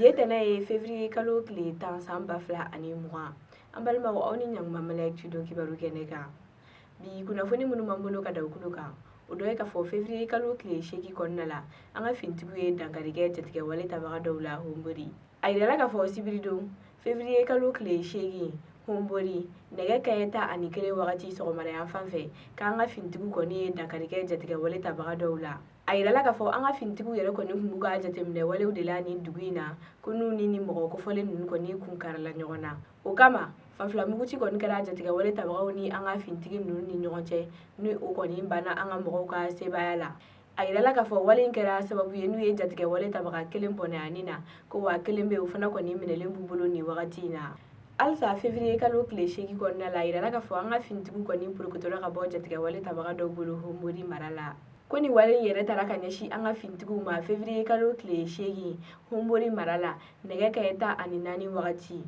Bi ye tɛnɛ ye, février kalo tile 10, san 2020. An balimaw, aw ni ɲanguma Mali Actu don kibaru kɛnɛ kan. Bi kunnafoni minnu b'an bolo ka da kulo kan, o dɔ ye k'a fɔ février kalo tile 8 kɔnɔna la, an ka finitigiw ye dankari kɛ jatigɛwale tabaga dɔw la Hombori. A yirala k'a fɔ sibiridon, février kalo tile 8, Hombori, nɛgɛ kaɲɛ 11 wagati sɔgɔmada yan fan fɛ, k'an ka finitigiw kɔni ye dankari kɛ jatigɛwale tabaga dɔw la. A yirala k'a fɔ an ka finitigiw yɛrɛ kɔni tun b'u ka jateminɛ walew de la nin dugu in na, ko n'u ni ni mɔgɔ kofɔlen ninnu kɔni kun karila ɲɔgɔn na. O kama, fanfila muguci kɔni kɛra jatigɛwale tabagaw ni an ka finitigi ninnu ni ɲɔgɔn cɛ, ni o kɔni banna an ka mɔgɔw ka sebaaya la. A yirala k'a fɔ wale in kɛra sababu ye n'u ye jatigɛwale tabaga kelen bɔnɛ ani na, ko wa kelen bɛ, o fana kɔni minɛlen b'u bolo nin wagati in na. Halisa février kalo tile 8 kɔnɔna la, a yirala k'a fɔ an ka finitigiw kɔni porokotora ka bɔ jatigɛwale tabaga dɔw bolo Hombori mara la. Ko nin wale in yɛrɛ taara ka ɲɛsin an ka finitigiw ma février kalo tile 8, Hombori mara la, nɛgɛ kaɲɛ 14 wagati,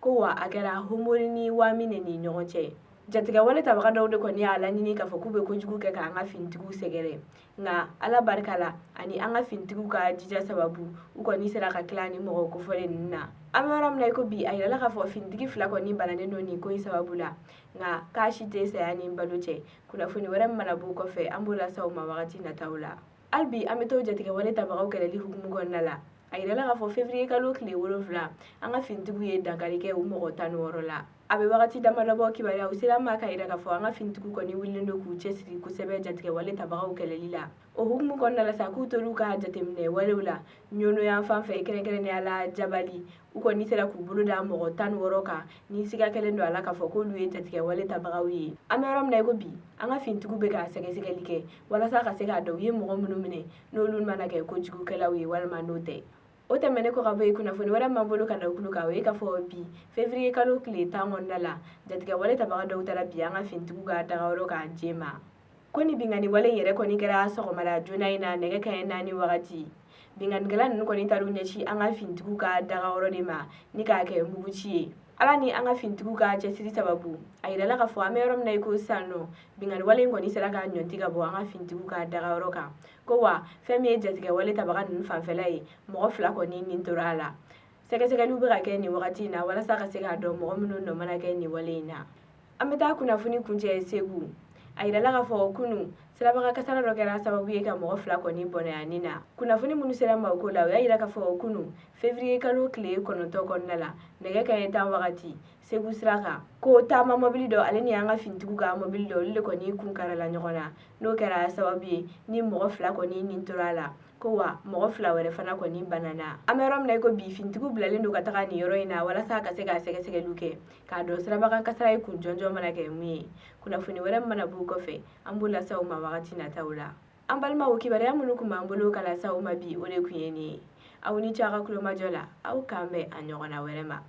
ko wa a kɛra Hombori ni Wamine ni ɲɔgɔn cɛ. Jatigɛwale tabaga dɔw de kɔni y'a laɲini k'a fɔ k'u bɛ kojugu kɛ k'an ka finitigiw sɛgɛrɛ, nka Ala barika la ani an ka finitigiw ka jija sababu, u kɔni sera ka tila ni mɔgɔ kofɔlen ninnu na. An bɛ yɔrɔ min na i ko bi, a yirala k'a fɔ finitigi fila kɔni bananen don nin ko in sababu la, nka k'a si tɛ saya ni balo cɛ. Kunnafoni wɛrɛ min mana b'o kɔfɛ, an b'o lase aw ma wagati nataw la. Hali bi, an bɛ to jatigɛwale tabagaw kɛlɛli hukumu kɔnɔna la. A yirala k'a fɔ février kalo tile 7, an ka finitigiw ye dankari kɛ u mɔgɔ 16 la. A bɛ wagati damadɔ bɔ, kibaruyaw sera ma ka yira k'a fɔ an ka finitigiw kɔni wulilen don k'u cɛsiri kosɛbɛ jatigɛwale tabagaw kɛlɛli la. O hukumu kɔnɔna la sa, k'u tor'u ka jateminɛ walew la Ɲɔnɔ yan fan fɛ, kɛrɛnkɛrɛnnenya la Jabali, u kɔni sera k'u bolo da mɔgɔ 16 kan ni siga kɛlen don a la k'a fɔ k'olu ye jatigɛwale tabagaw ye. An bɛ yɔrɔ min na i ko bi, an ka finitigiw bɛ ka sɛgɛsɛgɛli kɛ walasa ka se k'a dɔn u ye mɔgɔ minnu minɛ, n'olu mana kɛ kojugukɛlaw ye walima n'o tɛ. O tɛmɛnen kɔ ka bɔ yen, kunnafoni wɛrɛ m'an bolo ka da kulo kan, o ye k'a fɔ bi, février kalo tile 10 kɔnɔna la, jatigɛwale tabaga dɔw taara bi an ka finitigiw ka dagayɔrɔ kan Jema. Ko ni binkanni wale in yɛrɛ kɔni kɛra sɔgɔmada joona in na, nɛgɛ kaɲɛ 4 wagati. Binkannikɛla ninnu kɔni taar'u ɲɛsin an ka finitigiw ka dagayɔrɔ de ma ni k'a kɛ muguci ye. Ala ni an ka finitigiw ka cɛsiri sababu, a yirala k'a fɔ an bɛ yɔrɔ min na i ko sisan nɔ, binkanni wale in kɔni sera ka ɲɔnti ka bɔ an ka finitigiw ka dagayɔrɔ kan, ko wa fɛn min ye jatigɛwale tabaga ninnu fanfɛla ye, mɔgɔ fila kɔni nin tora a la. Sɛgɛsɛgɛliw bɛ ka kɛ nin wagati in na walasa ka se k'a dɔn mɔgɔ minnu nɔ mana kɛ nin wale in na. An bɛ taa kunnafoni kuncɛ Segu. A yirala k'a fɔ kunu, sirabaga kasara dɔ kɛra sababu ye ka mɔgɔ fila kɔni bɔnɛ ani na. Kunnafoni minnu sera ma o ko la, o y'a yira k'a fɔ kunu, février kalo tile 9 kɔnɔna la, nɛgɛ kaɲɛ 10 wagati, Segu sira kan, ko taama mɔbili dɔ ale ni an ka finitigiw ka mɔbili dɔ, olu de kɔni kun karala ɲɔgɔn na, n'o kɛra sababu ye ni mɔgɔ fila kɔni nin tora a la, ko wa mɔgɔ fila wɛrɛ fana kɔni banana. An bɛ yɔrɔ min na i ko bi, finitigiw bilalen don ka taga nin yɔrɔ in na walasa ka se ka sɛgɛsɛgɛliw kɛ k'a dɔn sirabakan kasara ye kun jɔnjɔn mana kɛ mun ye. Kunnafoni wɛrɛ mana b'o kɔfɛ, an b'o lase aw ma wagati nataw la. An balimaw, kibaruya minnu tun b'an bolo ka lase aw ma bi, o de tun ye nin ye. Aw ni ce aw ka kulomajɔ la. Aw k'an bɛn a ɲɔgɔnna wɛrɛ ma.